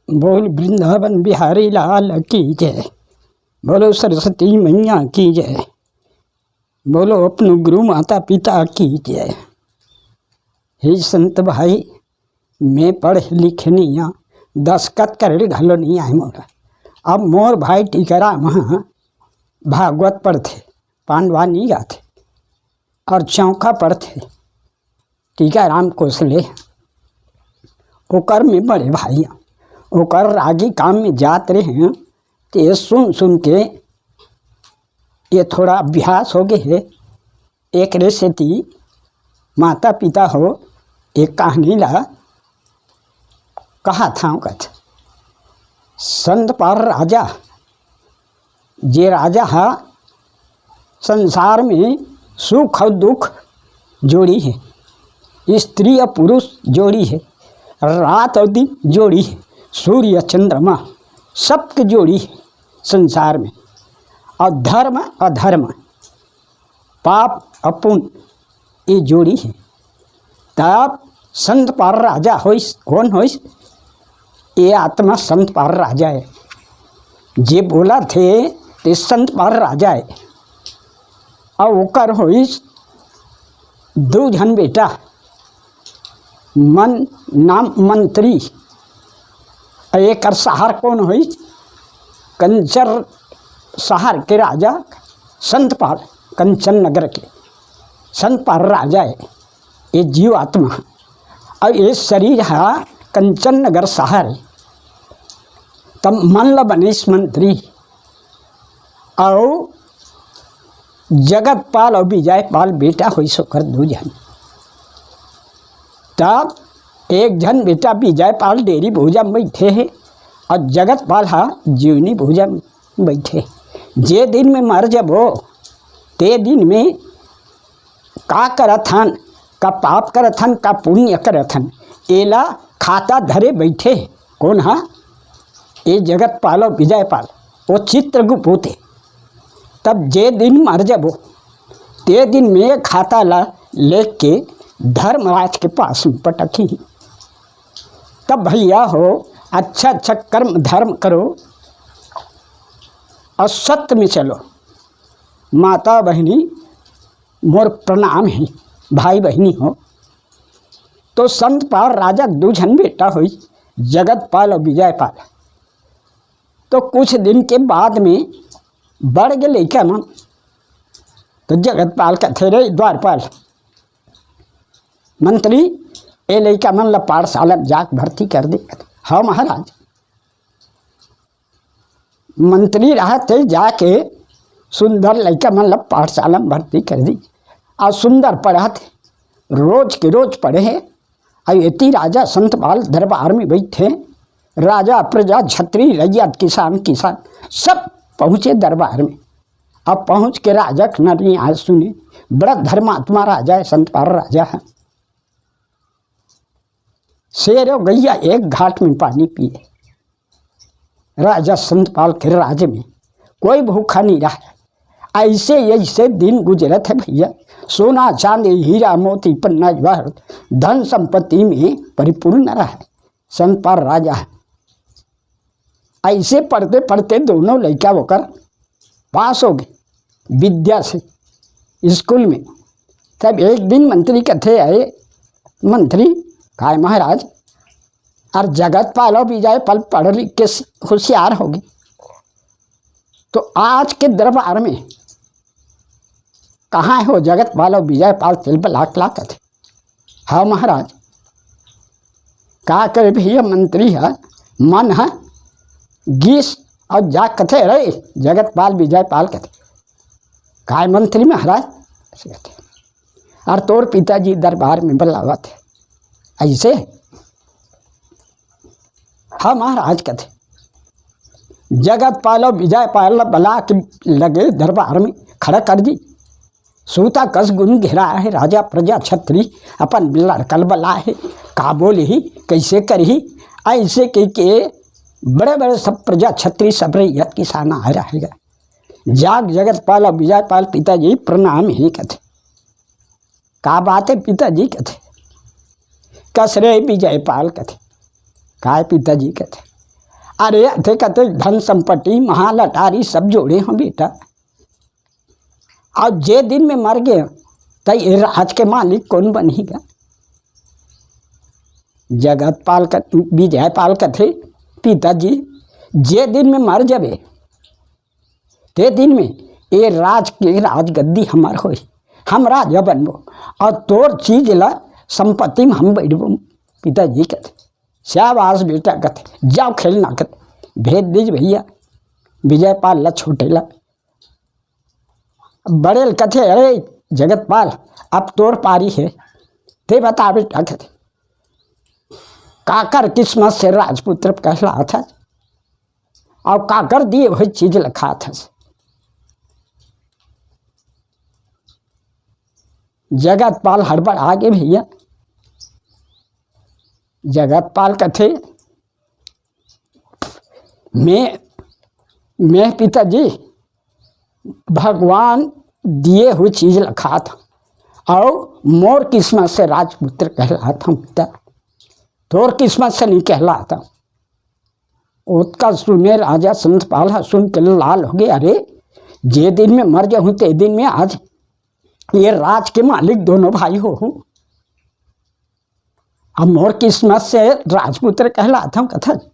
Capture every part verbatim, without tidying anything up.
बोल वृंदावन बिहारी लाल की जय। बोलो सरस्वती मैया की जय। बोलो अपने गुरु माता पिता की जय। हे संत भाई, मैं पढ़े लिखे नहीं हूँ, दस्खत करे घलो नहीं आए मोला। अब मोर भाई टीकाराम ह भागवत पढ़थे, पांडवा नहीं गाथे, और चौका पढ़थे टीकाराम कोसले, ओकर में बड़े भाई हैं। ओकर रागी काम में जात रहे हैं, ते सुन सुन के ये थोड़ा अभ्यास हो गए है। एकरे सेती माता पिता हो एक कहानी ला कहा था कथ। संत पाल राजा, जे राजा हा संसार में सुख और दुख जोड़ी है, स्त्री और पुरुष जोड़ी है, रात और दिन जोड़ी है, सूर्य चंद्रमा सबके जोड़ी है संसार में। और धर्म अधर्म, पाप और पुण्य, ये जोड़ी है। तब संत पार राजा होइस, कौन होइस? ये आत्मा संत पार राजा है। जे बोला थे, ते संत पार राजा है। और ओकर होइस दो झन बेटा, मन नाम मंत्री, अउ एकर शहर कौन होइस? कंचर शहर के राजा संतपाल, कंचन नगर के संतपाल राजा है ये जीव आत्मा। अउ ये शरीर हा कंचन नगर शहर है। तब मन ल बनेस मंत्री, अउ जगतपाल अउ विजयपाल बेटा होइस ओकर दू झन। तब एक झन बेटा विजयपाल डेरी भूजा में बैठे हे, अउ जगतपाल हा जीवनी भूजा में बैठे। जे दिन में मर जबो, ते दिन में का करत हन, का पाप करत हन, का पुण्य करत हन, एला खाता धरे बैठे। कौन हा? ए जगतपाल अउ विजयपाल, वो चित्रगुप्त हे। तब जे दिन मर जबो, ते दिन में खाता ला लेके धर्मराज के पास में पटकही। तब भैया हो, अच्छा अच्छा कर्म धर्म करो और सत्य में चलो। माता बहिनी मोर प्रणाम हे, भाई बहिनी हो। तो संतपाल राजा दू झन बेटा होइस, जगतपाल अउ विजयपाल। तो कुछ दिन के बाद में बड़ गे लइका मन, तो जगतपाल कथे, "रे द्वारपाल, मंत्री, ए लइका मन ला पाठशाला में जाके भर्ती कर दे।" "हाँ महाराज।" मंत्री रहत हे, जाके सुंदर लइका मन ला पाठशाला में भर्ती कर दी। अउ सुंदर पढ़त हे, रोज के रोज पढ़े हे। अउ एती राजा संतपाल दरबार में बैठे, राजा प्रजा छत्री रैयत किसान किसान सब पहुँचे दरबार में। अब पहुँच के राजा के नरिया सुने, बड़ा धर्मात्मा राजा है, संतपाल राजा है। शेर अउ गैया एक घाट में पानी पिए। राजा संतपाल के राज में कोई भूखा नहीं रहा। ऐसे ऐसे दिन गुजरत है भैया, सोना चांदी हीरा मोती पन्ना जवाहर धन संपत्ति में परिपूर्ण रहा है संतपाल राजा। ऐसे पढ़ते पढ़ते दोनों लइका ओकर पास हो गए विद्या से स्कूल में। तब एक दिन मंत्री कथे, "अरे मंत्री, काय महाराज, अउ जगतपाल अउ विजयपाल पढ़ लिख के होशियार हो गए, तो आज के दरबार में कहाँ हो जगतपाल अउ विजयपाल?" तेल बलाक ला कथे, "हाँ महाराज।" का करे भैया, मंत्री है, मन है गीस, अउ जा कथे, "रे जगतपाल विजयपाल," कथे, "काय मंत्री महाराज?" ऐसे कथे, "अउ तोर पिताजी दरबार में बुलावत है।" ऐसे, "हाँ महाराज," कथे। जगतपाल अउ विजयपाल बला के लगे दरबार में खड़ा कर दी। सूता कस गुन घेरा है, राजा प्रजा छत्री अपन लड़कल बला है, का बोलही, कैसे करही? ऐसे कह के बड़े बड़े सब प्रजा छत्री सब रैयत किसान आ रहेगा। "जाग जगतपाल अउ विजयपाल पिताजी प्रणाम हे," कथे। "का बात है पिताजी?" कथे। "कस रे विजयपाल?" कथे। "काय पिताजी?" कथे। अरे, अते कते धन संपत्ति, महल अटारी सब जोड़े हंव बेटा। अउ जे दिन में मर गे, त ये राज के मालिक कोन बनही गा? जगतपाल क-, विजयपाल कथे, "पिताजी, जे दिन में मर जाबे, ते दिन में ये राज के राजगद्दी हमर होही, हम राजा बनबो, अउ तोर चीज ला संपत्ति में हम बइठबो।" पिताजी कथे, "शाबाश बेटा," कथे, "जाव खेलना," कथे, भेज दीज भइया विजयपाल ला, छोटे ला। बड़े ल कथे, "अरे जगतपाल, अब तोर पारी हे, ते बता बेटा," कथे, "काकर किस्मत से राजपुत्र कहलात हस, अउ काकर दिए हुए चीज ल खात हस?" जगतपाल हड़बड़ा गे भइया। जगतपाल कथे, "मैं, मैं पिताजी, भगवान दिए हुए चीज ल खात हंव, अउ मोर किस्मत से राजपुत्र कहलात हंव पिता, तोर किस्मत से नहीं कहलात हंव।" ओतका सुने राजा संतपाल ह सुन के लाल हो गे, "अरे, जे दिन में मर जाहूं, ते दिन में आज ये राज के मालिक दोनों भाई होहू, अब मोर किस्मत से राजपुत्र कहलात हंव कथच,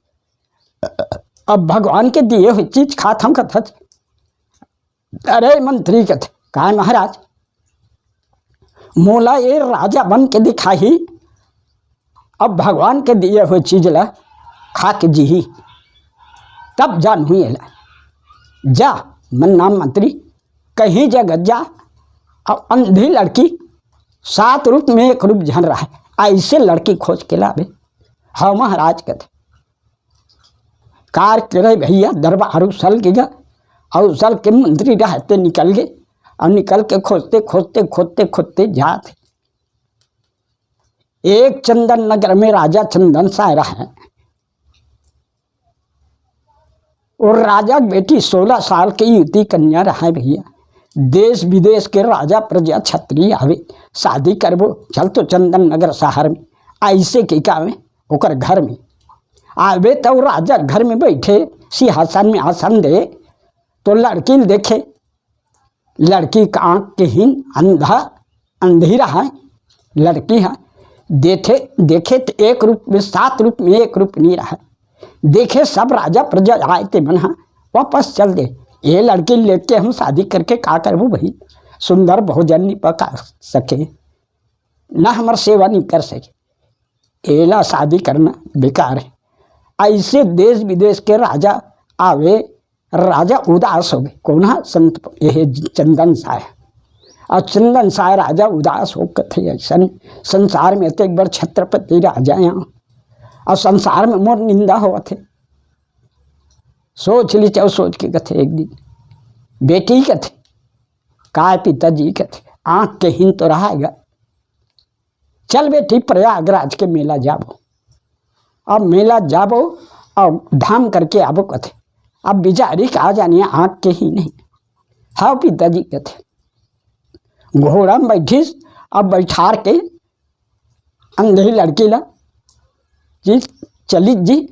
अब भगवान के दिए हुए चीज खात हंव कथच।" "अरे मंत्री," कथे, "काय महाराज, मोला ये राजा बन के दिखाही, अब भगवान के दिए हुए चीज ला खा के जीही, तब जानहूं एला। जा, मन नाम मंत्री, कहीं जगह जा, अउ अंधी लड़की, सात रूप में एक रूप झन रहय, अइसे लड़की खोज के लाबे।" "हव महाराज," कथे। कार करे भइया, दरबार उसल के गा, अउ उसल के मंत्री रहय ते निकल गे, अउ निकल के खोजते, खोजते, खोजते, खोजते जात हे। एक चंदन नगर में राजा चंदन साय रहय, अउ राजा के बेटी सोलह साल के युवती कन्या रहय भइया। देश विदेश के राजा प्रजा छत्री आवे, "शादी करबो, चल तो चंदन नगर शहर में," अइसे कहिके आवे ओकर घर में। आबे त ओ राजा घर में बइठे, सिंहासन में आसन दे, त लड़की ल देखे। लड़की के आँख के हीन, अंधा, अंधेरा हे। लड़की हे, देखे, देखे त एक रूप में, सात रूप में एक रूप नइ रहय। देखे सब राजा प्रजा आय ते मन ह वापस चल दे। ये लड़की ल लेके हम शादी करके का करबो भई? सुंदर भोजन नइ पका सके, ना हमर सेवा नइ कर सके। एला शादी करना बेकार हे। अइसे देश विदेश के राजा आवे, राजा उदास हो गे। कोन ह? संत, ये चंदन साय। अउ चंदन साय राजा उदास हो कथे, "अइसन संसार में अतेक बड़ छत्रपति राजा हे, अउ संसार में मोर निंदा होवत हे।" सोच लिस, अउ सोच के कथे एक दिन, "बेटी," कथे, "काय पिताजी," कथे, "आँख के हीन तो रहय गा, चल बेटी, प्रयागराज के मेला जाबो। अब मेला जाबो अउ धाम करके आबो," कथे। अब बिचारी का जाने आँख के हीन हे। "हव पिताजी," कथे। घोड़ा में बइठिस, अब बइठार के अंधी लड़की ला, जी, चलिस जी।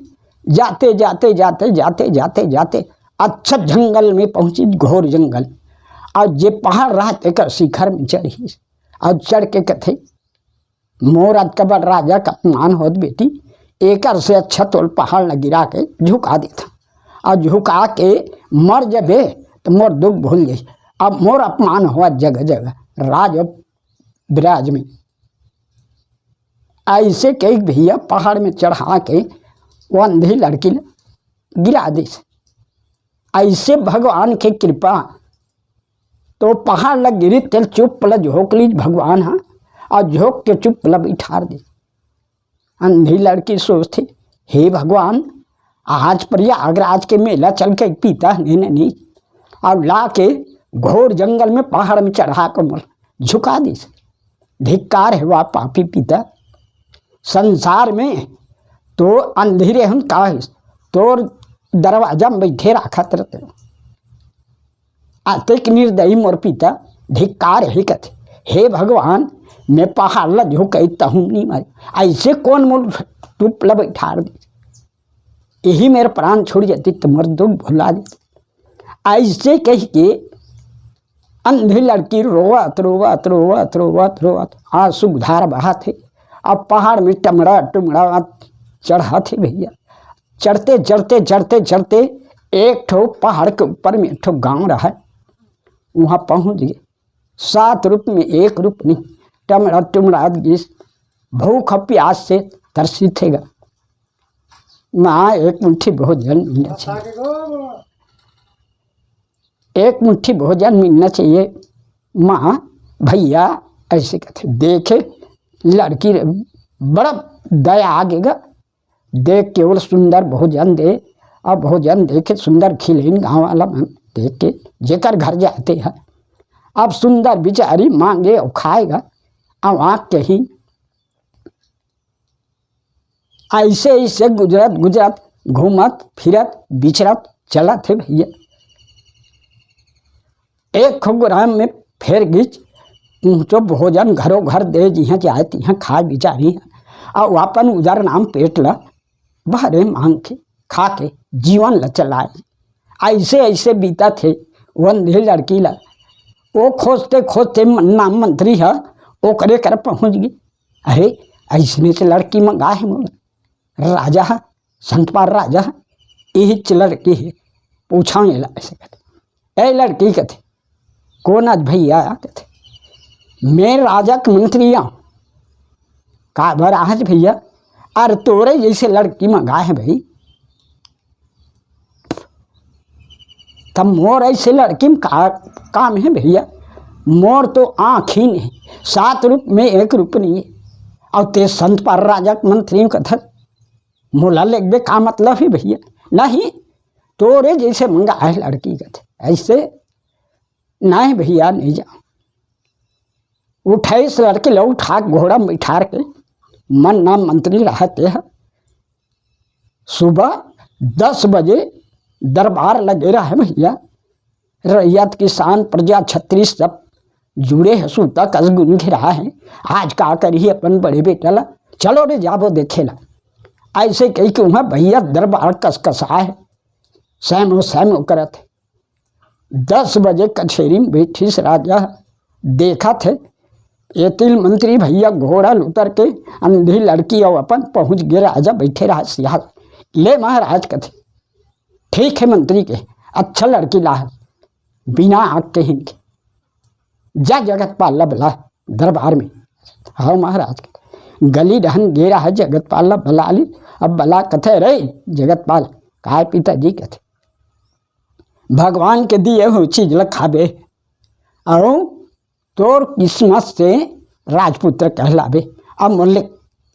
जाते, जाते, जाते, जाते, जाते, जाते अच्छा जंगल में पहुँचिस, घोर जंगल। अउ जे पहाड़ रहय तेकर शिखर में चढ़िस। अउ चढ़ के कथे, "मोर अतका बड़ राजा के अपमान होत बेटी, एकर से अच्छा तोल पहाड़ ल गिरा के झुका देथंव। अउ झुका के मर जबे त मोर दुख भूल जाही। अब मोर अपमान होवत जगह जगह, राज अउ विराज में।" अइसे कहिके भइया पहाड़ में चढ़ा के ओ अंधी लड़की ल गिरा दिस। अइसे भगवान के कृपा, तो पहाड़ ल गिरिस तेला चुप ल झोंक लिस भगवान ह, अउ झोंक के चुप ल बइठार दिस। अंधी लड़की सोचथे, "हे भगवान, आज प्रयागराज के मेला चल के पिता ने ननी, अउ ला के घोर जंगल में पहाड़ में चढ़ा के मोला झुका दिस। धिक्कार हे वा पापी पिता, संसार में तो अंधी रेहेंव का होइस, तोर दरवाजा में बइठे राखत रहतेंव। अतेक निर्दयी मोर पिता, धिक्कार हे," कथे। "हे भगवान, मैं पहाड़ ल झुकइस तहूँ नइ मरे, अइसे कोन मोला चुप ल बइठार दिस?" यही मेर प्राण छूट जाती त मोर दुख भुला जाती। ऐसे कह के अंधी लड़की रोवत, रोवत, रोवत, रोवत, रोवत, आंसू धार बहात हे। अब पहाड़ में टमड़ा टुमड़ा चढ़त हे भैया। चढ़ते, चढ़ते, चढ़ते, चढ़ते एक ठो पहाड़ के ऊपर में एक ठो गांव रहा, वहां पहुंच गए। सात रूप में एक रूप नहीं, टमड़ा टुमड़ा गिस, भूख प्यास से तरसी थे गा। माँ, एक मुट्ठी भोजन मिलना चाहिए, एक मुट्ठी भोजन मिलना चाहिए माँ, भैया। ऐसे कहते देखे लड़की रे, बड़ा दया आगे गा। देख के ओला सुंदर भोजन दे, अब भोजन दे के सुंदर खिलेन गाँव वाला मन देख के, जेकर घर जाते हैं। अब सुंदर बिचारी मांगे और खाएगा, अब आँख कहीं ऐसे ऐसे गुजरत गुजरत, घूमत फिरत बिचरत चलत हे भैया। एक खो ग्राम में फेर गिच, ऊंचो भोजन घरो घर दे, जिहां जाए तिहां खाए बिचारी, अउ अपन उजर नाम पेट ल भरे मांग के खा के जीवन ल चलाए। ऐसे ऐसे बीतत हे वो अंधी लड़की ल। वो खोजते खोजते मन-, नाम मंत्री ह ओकरे कर पहुंच गई। अरे, ऐसने से लड़की मंगा है मोला, राजा ह, संतपाल राजा ह, यही च लड़की है, पूछा एला ऐसे कहते। ए लड़की कहते, कौन आज भैया? कहते, मैं राजा के मंत्री हूँ। काबर आज भैया? अरे तोरे जैसे लड़की मंगा है भाई, तब मोर ऐसे लड़की में का काम है भैया? मोर तो आँख ही नहीं, सात रूप में एक रूप नहीं है। और ते संतपाल राजा के मंत्री कथा मोला लेगबे का मतलब है भैया? नहीं, तोरे जैसे मंगा है लड़की कथे, ऐसे नहीं भैया, नहीं जा। उठाइस लड़की ला उठा के घोड़ा में बैठार के मन नाम मंत्री रहते हैं। सुबह दस बजे दरबार लगे रहे भैया। रैयत किसान प्रजा छत्री सब जुड़े हैं, सूता कस गुन घेरा है। आज का करी अपन बड़े बेटा ला, चलो रे जाबो देखे ला। ऐसे कही कि वहाँ भैया दरबार कस कसा है, सैमो सैमो करत है। दस बजे कचेरी में बैठिस राजा, देखत हे, एतिल मंत्री भैया घोड़ा ल उतर के अंधी लड़की अउ अपन पहुँच गे। राजा बैठे रहा सियाल। ले महाराज कथे, ठीक है मंत्री के, अच्छा लड़की ला है, बिना आँख के हिनके। जा जगतपाल ला बला दरबार में। हाँ महाराज कथे, गली डहन गे रहा जगतपाल ला बला ली। अब बला कथे, रे जगतपाल, काय पिताजी कथे, भगवान के दिए हुए चीज ल खाबे, अउ तोर किस्मत से राजपुत्र कहलाबे। अब मोले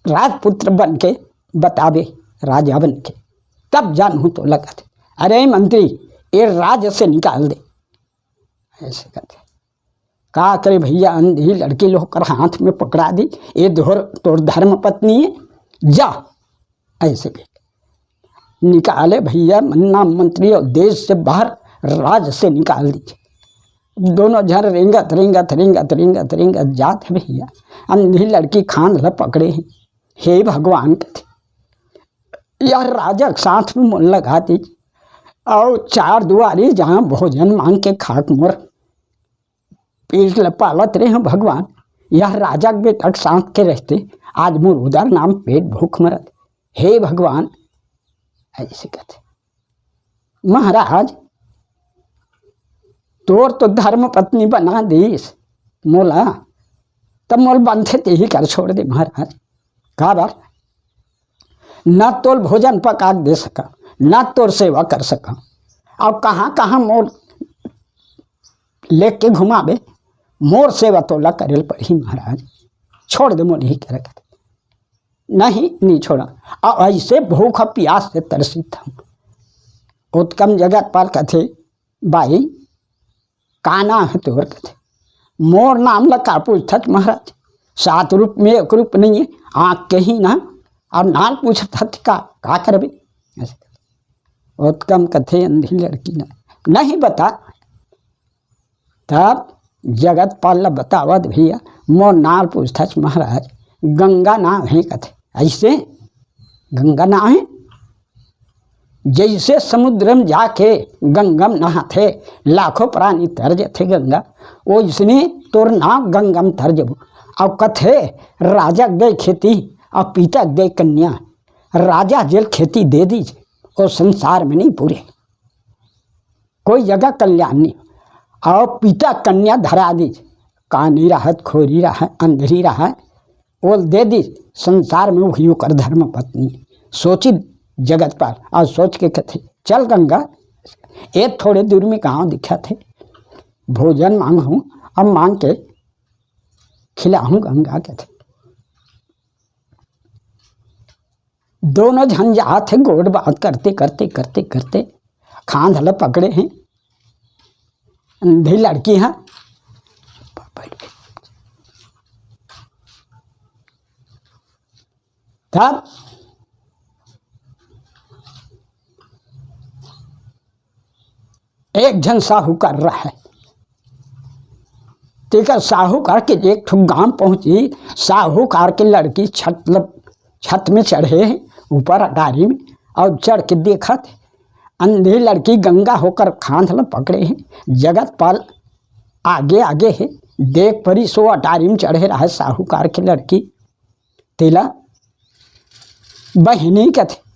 राजपुत्र बन के बताबे, राजा बन के, तब जानहूँ तो लगत। अरे मंत्री, ये राज से निकाल दे, ऐसे कहते। का करे भैया, अंधी लड़की लोग कर हाथ में पकड़ा दी, ये धोर तोर धर्म पत्नी है, जा, ऐसे कह निकाले भैया, मन्ना मंत्री और देश से बाहर, राज से निकाल दीजिए। दोनों झन रेंगत रेंगत रेंगत रेंगत रेंगत जात है भैया। अंधी लड़की खान ल पकड़े है, हे भगवान कथे, यह राजा के साथ में मन लगा दीजिए। और चार दुआरी जहाँ भोजन मांग के खाक मोर पेट ल पालत रहे हैं भगवान, यह राजा के बेटा के साथ के रहते आज मोर उदर नाम पेट भूख मरत। हे भगवान, ऐसे कहते महाराज, तोर तो धर्म पत्नी बना दीस मोला, तब मोल बनथे तेही कर छोड़ दे महाराज। काबर? ना तोल भोजन पका के दे सका, ना तोर सेवा कर सका, और कहाँ कहाँ मोर लेके घुमाबे, मोर सेवा तोला करेल पड़ही महाराज, छोड़ दे मोर ही करे। नहीं, नहीं छोड़ा। और ऐसे भूख प्यास से तरसित हूँ। उत्तम जगतपाल कथे, बाई, का नाम है तोर कथे? मोर नाम ला का पूछथच महाराज? सात रूप में एक रूप नहीं है, आँख के ही ना, और नाम पूछथच का, का करबे? उत्तम कथे अंधी लड़की ना, नहीं बता। तब जगतपाल ला बतावत भैया, मोर नाम पूछथच महाराज, गंगा नाम है कथे, ऐसे गंगा नाम है। जइसे समुद्र म जाके गंगा म नहाथे, लाखों प्राणी तर जथे गंगा, ओइसने तोर नाव गंगा म तर जबो। अउ कथे, राजा के दे खेती अउ पिता के दे कन्या। राजा जेल खेती दे दीस, ओ संसार में नहीं पूरे, कोई जगह कल्याण नहीं। अउ पिता कन्या धरा दीस, कानी रहत, खोरी रहत, अंधरी रहत, ओल दे दीस, संसार में वही ओकर धर्म पत्नी। सोची जगतपाल, अउ सोच के कथे, चल गंगा, ए थोड़े दूर में गांव दिखत हे, भोजन मांगहूं, अब मांग के खिलाहूं गंगा, कथे। दोनों झन जात हे, गोठ बात करते करते करते करते खांध ल पकड़े हे। अंधी लड़की ह। तब एक झन साहूकार रहय, तेकर साहूकार के एक ठो गांव पहुंची। साहूकार के लड़की छत ल-, छत में चढ़े हे, ऊपर अटारी में, अउ चढ़ के देखत हे, अंधी लड़की गंगा होकर खांध ल पकड़े हे। जगतपाल आगे आगे हे, देख परिस ओ अटारी में चढ़े रहय साहूकार के लड़की, तेला बहिनी कथे।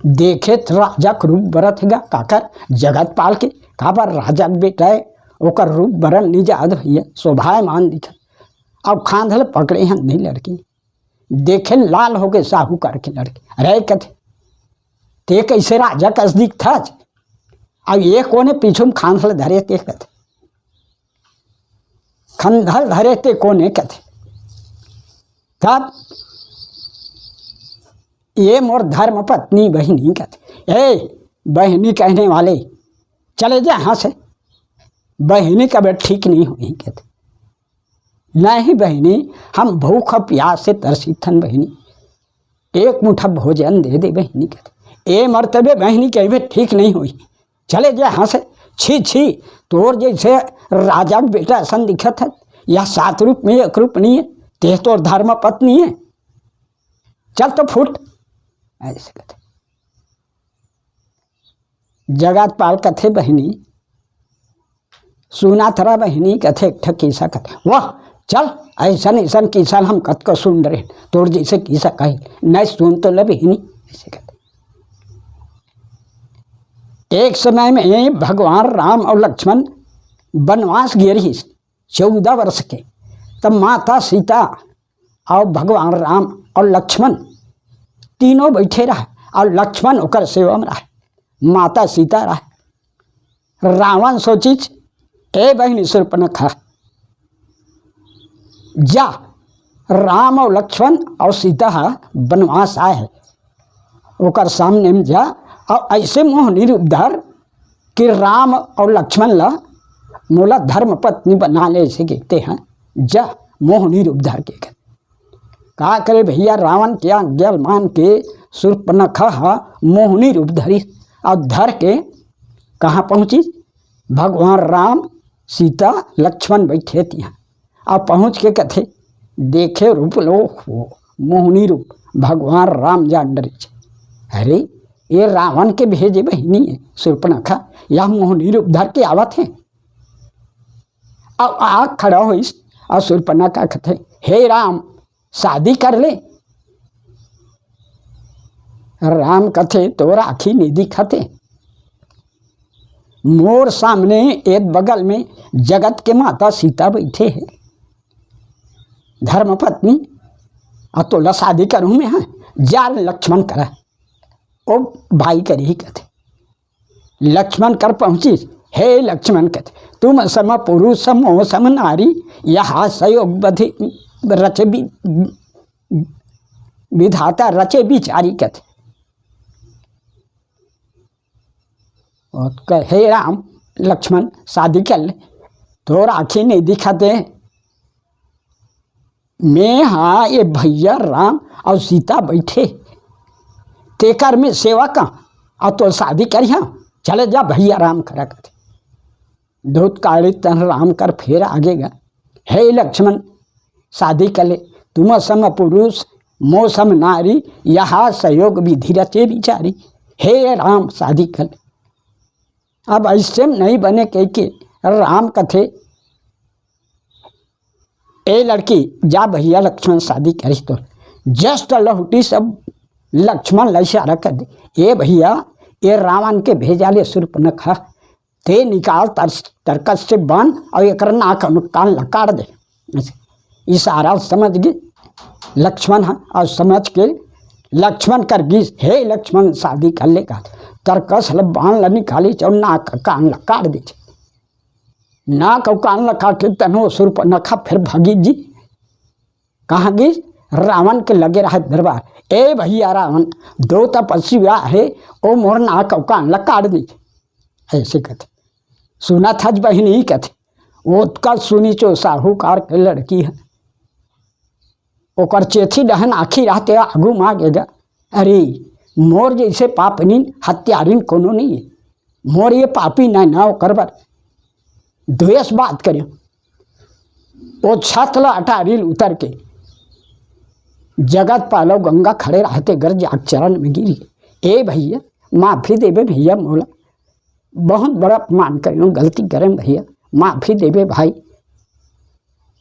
देखे त राजा के रूप बरत हे गा, काकर जगतपाल के, काबर राजा के बेटा हे, ओकर रूप बरन नहीं जात भैया, शोभायमान दिखत। अब खांध ल पकड़े हे अंधी लड़की, देखे लाल होके साहूकार के लड़की, अरे कथे, ते कैसे राजा कस दिखथस? अब ये कोने पीछू में खांध ल धरे ते कथे, खंधल धरे ते कोने कथे। तब ये मोर धर्म पत्नी बहिनी कथे। ए बहिनी कहने वाले, चले जा यहाँ से, बहिनी का बेटा ठीक नहीं होही कथे। नहीं बहिनी, हम भूख अउ प्यास से तरसित हन बहिनी, एक मुठा भोजन दे दे बहिनी कथे। ए मरतबे बहिनी कहिबे ठीक नहीं होही, चले जा यहाँ से। छी छी, तोर जैसे राजा के बेटा असन दिखत हे, या सात रूप में एक रूप नहीं हे, ते तोर धर्म पत्नी हे, चल तो फुट। ऐसे कथे। जगतपाल कथे बहिनी, सुना थरा बहिनी कथे एक ठा किस्सा कथे, वाह चल, ऐसन ऐसन किस्सा हम कतको सुन रहे, तोर जैसे किस्सा कही नहीं सुन तो ले बहिनी। ऐसे कथे। एक समय में भगवान राम अउ लक्ष्मण बनवास गे रहिस चौदह वर्ष के, तब माता सीता अउ भगवान राम अउ लक्ष्मण तीनों बैठे रहय, अउ लक्ष्मण ओकर सेवा में रहय, माता सीता रहय। रावण सोचिस, ए बहिनी शूर्पणखा, जा, राम अउ लक्ष्मण अउ सीता ह बनवास आए हे, ओकर सामने में जा, अउ ऐसे मोहनी रूप धर कि राम अउ लक्ष्मण ला मोला धर्म पत्नी बना ले, ऐसे कहते हैं, जा मोहनी रूप धर के। का करे भैया, रावण के आज्ञा मान के शूर्पणखा ह मोहनी रूप धरिस, अउ धर के कहाँ पहुँचिस? भगवान राम, सीता, लक्ष्मण बैठे तिहाँ। अब पहुँच के कथे, देखे रूप लो हो, मोहनी रूप, भगवान राम जान डरे छे। अरे, ये रावण के भेजे बहिनी हे शूर्पणखा, या मोहनी रूप धर के आवत हे। अब आ खड़ा होइस, अउ शूर्पणखा कथे, हे राम, शादी कर ले। राम कथे, तोर आँखी नहीं दिखत हे, मोर सामने एक बगल में जगत के माता सीता बैठे हे, धर्म पत्नी, अउ तोला शादी करूँ मैं, हाँ, जा लक्ष्मण करा, ओ भाई करी कथे। लक्ष्मण कर पहुँचिस, हे लक्ष्मण कथे, तुम सम पुरुष मो सम नारी, यहा सयोग बधि रचे बि-, विधाता रचे बिचारी कथे। और कहे, "हे राम, लक्ष्मण, शादी कर ले, तोर आँखी नहीं दिखत हे, मैं हा ये भैया राम अउ सीता बैठे, तेकर में सेवक हा, अउ तो शादी करिहा, चले जा भैया राम करा," कथे। दूत काढ़े तन राम कर फेर आगे गा, हे लक्ष्मण, शादी कर ले, तुम सम पुरुष मो सम नारी, यहा सयोग विधि रचे बिचारी। हे राम, शादी कर ले। अब अइसे म नइ बने कहिके राम कथे, ए लड़की, जा भइया लक्ष्मण शादी करही तोर। Just लहुटी सब लक्ष्मण ल इशारा कर दे, ए भइया, ए रावण के भेजा ले शूर्पनखा, ते निकाल तर-, तरकस से बांध अउ एकर नाक अउ कान ल काट दे। इशारा समझ गे लक्ष्मण ह, अउ समझ के लक्ष्मण कर गिस, हे लक्ष्मण, शादी कर ले का। तरकस ल बांध ल निकालिस अउ नाक कान ल काट दिस। नाक अउ कान ल काटे तहन ओ शूर्पनखा फेर भागिस जी। कहाँ गिस? रावण के लगे रहय दरबार। ए भइया रावण, दो तपस्वी आहे, ओ मोर नाक अउ कान ल काट दिस। अइसे कथे। सुनत हस बहिनी कथे। ओतका सुनिस ओ साहूकार के लड़की ह। ओकर चेथी डहन आँखी रहते आगू म आ गे गा। अरे, मोर जइसे पापनिन हत्यारिन कोनो नइ हे। मोर ये पापी नैना ओकर बर द्वेष बात करे। ओ छत ल अटारिल उतर के जगतपाल अउ गंगा खड़े रहते गर जाके चरण म गिरी। ए भइया, माफी देबे भइया मोला, बहुत बड़ा अपमान करेंव, गलती करेंव भइया, माफी देबे भाई,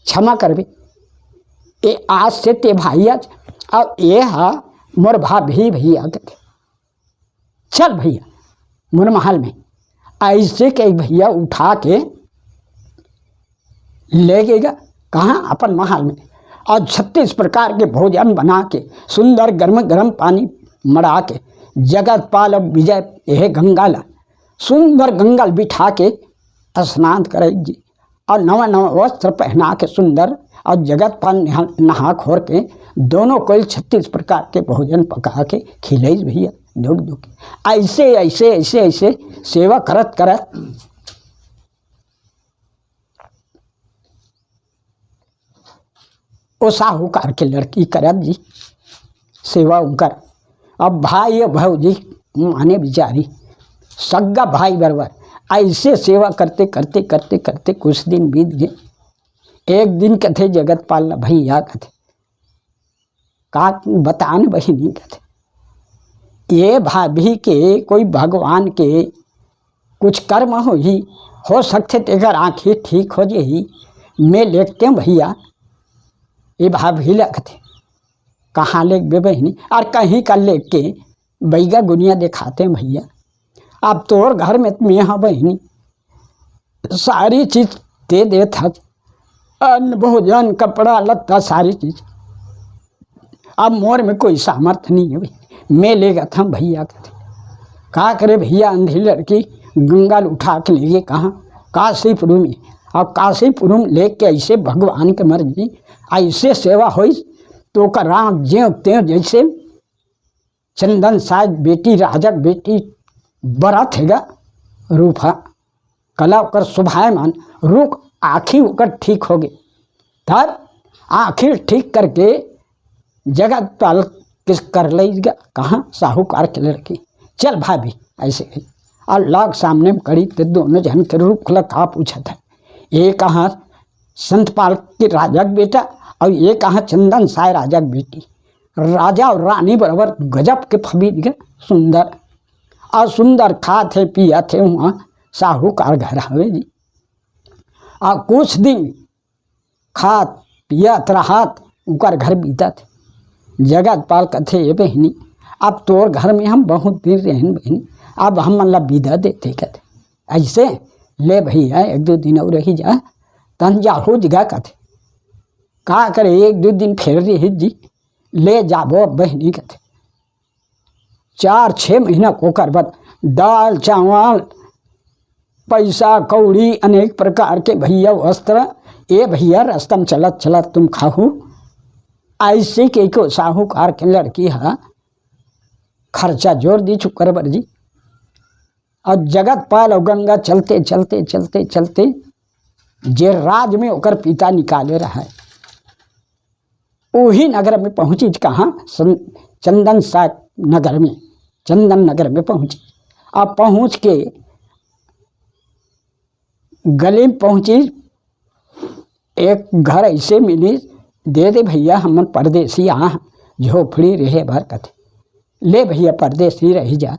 क्षमा करबे। ए आज से ते भाई आज, अउ ए हा मोर भाभी भइया कथे। चल भइया, मोर महल में। अइसे कहि भइया उठा के ले गे गा। कहाँ? अपन महल में। अउ छत्तीस प्रकार के भोजन बना के, सुंदर गरम गरम पानी मड़ा के, जगतपाल अउ विजय, एहे गंगा ला, सुंदर गंगा ल बिठा के स्नान करइस जी। अउ नवा नवा वस्त्र पहना के सुंदर, अउ जगतपाल नहा, नहा खोर के दोनों कोई छत्तीस प्रकार के भोजन पका के खिलइस भइया, दुख दुख। अइसे, अइसे, अइसे, अइसे सेवा करत करत ओ साहूकार के लड़की करत जी सेवा उंकर। अब भाई अउ भौजी माने बिचारी सग्गा भाई बरोबर अइसे सेवा करते, करते, करते, करते कुछ दिन बीत गे। एक दिन कथे जगतपाल ल, भइया कथे, का बतान बहिनी कथे, ए भाभी के कोई भगवान के कुछ कर्म होही, हो सकथे तेकर आँखी ठीक हो जेही। मैं लेगतेंव भइया, ए भाभी ल कथे। कहाँ लेगबे बहिनी? अउ कहीं का लेग के बइगा गुनिया देखातेंव भइया। अब तोर घर में त मैं हा बहिनी, सारी चीज ते देत हस, अन्न, भोजन, कपड़ा, लत्ता, सारी चीज। अब मोर में कोई सामर्थ नइ हे, मैं लेगत हँव भइया कथे। का करे भइया, अंधी लड़की गंगा ल उठा के लेगे कहाँ? काशीपुर में। अब काशीपुर में लेके अइसे भगवान के मर्जी, अइसे सेवा होइस, त ओकर आँख जेंव तेंव जइसे चंदन साय बेटी, राजा के बेटी बरत हे गा रूप ह, कला ओकर शोभायमान, रूप आँखी ओकर ठीक हो गे। तब आँखी ठीक करके जगतपाल के कर लइस गा, कहाँ? साहूकार के लड़की। चल भाभी, अइसे कही। अउ लाग सामने म कड़ी ते दोनों झन के रूप ल का पूछत हे। ए कहाँ संतपाल के राजा के बेटा, अउ ए कहाँ चंदन साय राजा के बेटी। राजा अउ रानी बरोबर गजब के फबीत गे सुंदर। अउ सुंदर खात हे, पियत हे, उहाँ साहूकार घर हवे जी। अउ कुछ दिन खात पियत रहत उंकर घर बीतत हे। जगतपाल कथे, ए बहिनी, अब तोर घर में हम बहुत दिन रहेन बहिनी, अब हमन ला बिदा देते कथे। अइसे, ले भइया, एक दो दिन अउ रहि जा, तहन जाहू जगा कथे। का करे, एक दो दिन फेर रहि जी, ले जाबो बहिनी कथे। चार छः महीना कोकर बर दाल चावल, पइसा कौड़ी, अनेक प्रकार के भइया वस्त्र, ए भइया रस्ता म चलत चलत तुम खाहू। अइसे कहिके साहूकार के लड़की ह खर्चा जोर दिस उंकर बर जी। अउ जगतपाल अउ गंगा चलते चलते चलते चलते जे राज में ओकर पिता निकाले रहय, ओही नगर में पहुँचिस। कहाँ? सन-, चंदन सा नगर में, चंदन नगर में पहुँचिस। अब पहुँच के गली में पहुँचिस, एक घर अइसे मिलिस, दे दे भइया, हमन परदेसी आ, झोपड़ी रहे बर कथे। ले भइया, परदेसी रहि जा,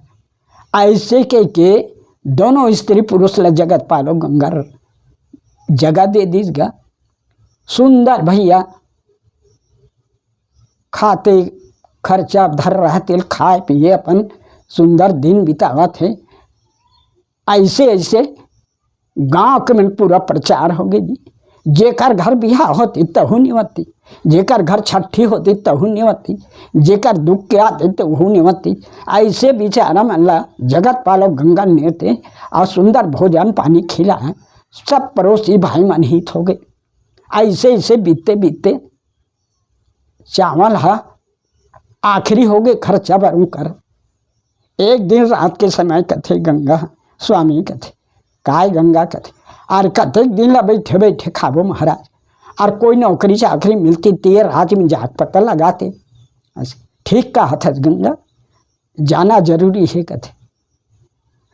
ऐसे कहिके दोनों स्त्री पुरुष ला जगत पालो गंगा जगह दे दीस गा। सुंदर भैया खाते खर्चा धर रहते, खाए पिए अपन सुंदर दिन बितावत हे। ऐसे ऐसे गांव के मन पूरा प्रचार होगे जी। जेकर घर बिहा होती तहू नेवती, जेकर घर छट्ठी होती तहू नेवती, जेकर दुख के आते तहू नेवती। ऐसे बिचारा मन ला जगत पालो गंगा नेते और सुंदर भोजन पानी खिलाए। सब पड़ोसी भाई मन हित होगे। ऐसे ऐसे बीतते बीतते चावल ह आखिरी होगे खर्चा बर उंकर। एक दिन रात के समय कथे गंगा स्वामी कथे, "काय गंगा?" कथे, "अरे कतेक दिन ला बैठे बैठे खाबो महाराज, और कोई नौकरी चाकरी मिलती ते राज में जाके पता लगाते।" अस-, "ठीक कहत हस गंगा, जाना जरूरी हे," कथे।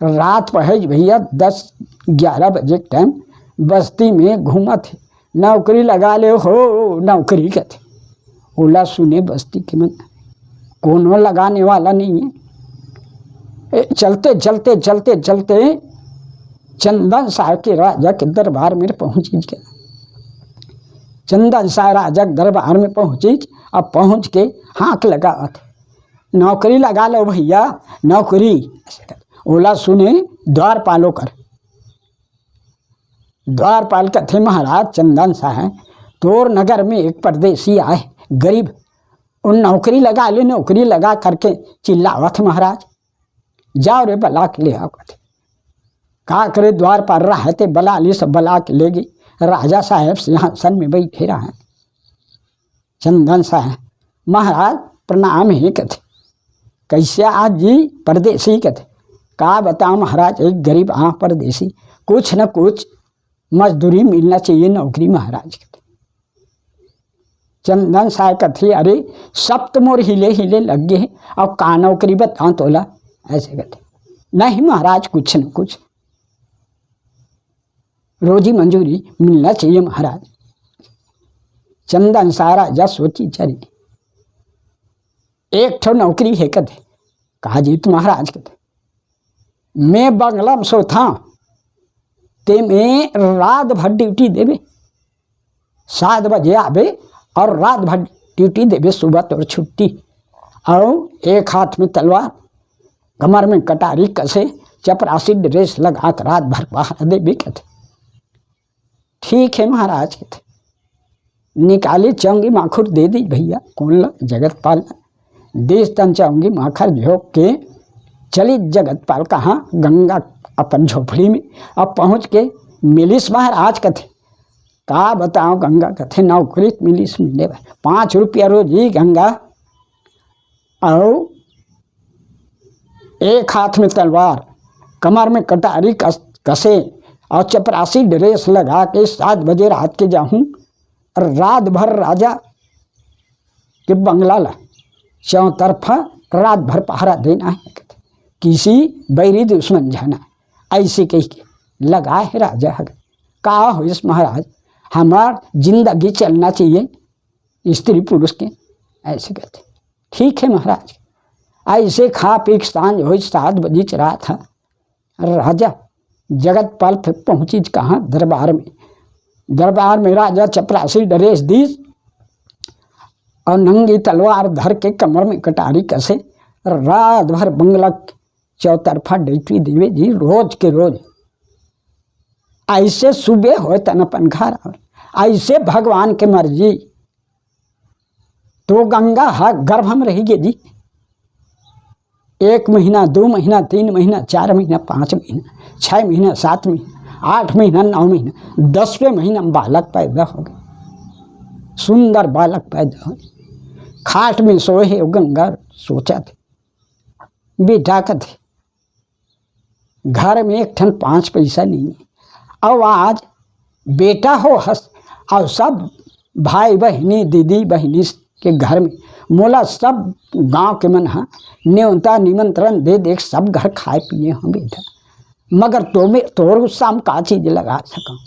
रात पहे भैया दस ग्यारह बजे के टाइम बस्ती में घूमत हे, "नौकरी लगा ले हो, नौकरी," कथे। ओला सुने बस्ती के मन, कोनो लगाने वाला नहीं है। ए, चलते चलते चलते चलते चंदन साय के राजा के दरबार में पहुंचिस गा। चंदन साय राजा के दरबार में पहुंचिस, अब पहुंच के हाँक लगावत, "नौकरी लगा लो भैया, नौकरी।" ओला सुने द्वारपाल ओकर। द्वारपाल कथे, "महाराज चंदन साय, तोर नगर में एक परदेसी आय, गरीब, उन नौकरी लगा ले, नौकरी लगा करके चिल्लावत हे महाराज, जाओ रे बला के ले आओ," कथे। का करे, द्वारपाल रहे ते बला ली, सब बला के ले गे। राजा साहेब सिंहासन में बैठे रहे। चंदन साय, "महाराज प्रणाम हे," कथे। "कैसे आज जी परदेसी?" कथे। "का बताओ महाराज, एक गरीब आ परदेसी, कुछ न कुछ मजदूरी मिलना चाहिए, नौकरी महाराज," कथे। चंदन साय कथे, "अरे सब तो मोर हिले हिले लग गे हे, अब का नौकरी बताओ तोला?" ऐसे कथे, "नहीं महाराज, कुछ न कुछ रोजी मंजूरी मिलना चाहिए महाराज।" चंदन साय राजा सोचिस, "चली, एक ठो नौकरी हे," कथे। "का जीत महाराज?" कथे, "मैं बंगला में सोता, ते में रात भर ड्यूटी देबे, सात बजे आबे और रात भर ड्यूटी देबे, सुबह तोर छुट्टी, और एक हाथ में तलवार, कमर में कटारी कसे, चपरासी ड्रेस लगा के रात भर पहरा देबे," कथे। "ठीक हे महाराज," कथे। निकाली चौंगी माखुर दे दी भैया, कोन ला, जगतपाल ला। दीस तन चौंगी माखुर झोंक के चली जगतपाल कहाँ, गंगा अपन झोपड़ी में। अब पहुँच के मिलिस महाराज कथे, "का बताओ गंगा," कथे, "नौकरी मिलिस, मिले बर पाँच रुपया रोजी गंगा, अउ एक हाथ में तलवार, कमर में कटारी कस-, कसे और चपरासी ड्रेस लगा के सात बजे रात के जाहूँ, रात भर राजा के बंगला ला चौतरफा रात भर पहरा देना हे," कथे। "किसी बैरी दुश्मन जाना," ऐसे कहि के लगा हे राजा ह। "का होइस महाराज, हमार जिंदगी चलना चाहिए स्त्री पुरुष के," ऐसे कथे। "ठीक हे महाराज।" ऐसे खा पी के सांझ होइस, सात बजे रात ह। राजा जगतपाल फिर पहुँचिस कहाँ, दरबार में। दरबार में राजा चपरासी ड्रेस दीस और नंगी तलवार धर के कमर में कटारी कसे, रात भर बंगला चौतरफा ड्यूटी देवे जी, रोज के रोज। ऐसे सुबह होय तन अपन घर आवे, ऐसे भगवान के मर्जी। तो गंगा ह गर्भ में रहि गे जी। एक महीना, दो महीना, तीन महीना, चार महीना, पाँच महीना, छः महीना, सात महीना, आठ महीना, नौ महीना, दसवें महीना में बालक पैदा हो गे। सुंदर बालक पैदा हो गे। खाट में सोए हे, वो गंगा सोचत हे, "बेटा," कथे, "घर में एक ठन पाँच पैसा नहीं है, अउ आज बेटा हो हस, अउ सब भाई बहिनी, दीदी बहिनी के घर में मोला सब गांव के मन ह नेवता निमंत्रण दे दे, सब घर खाए पिए हो बेटा, मगर तो में तोर उत्साह में का चीज लगा सकंव,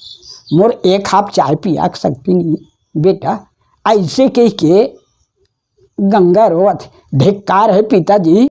मोर एक हाप चाय पिया के शक्ति नहीं है बेटा।" ऐसे कह के गंगा रोवत हे, "धिक्कार है पिताजी,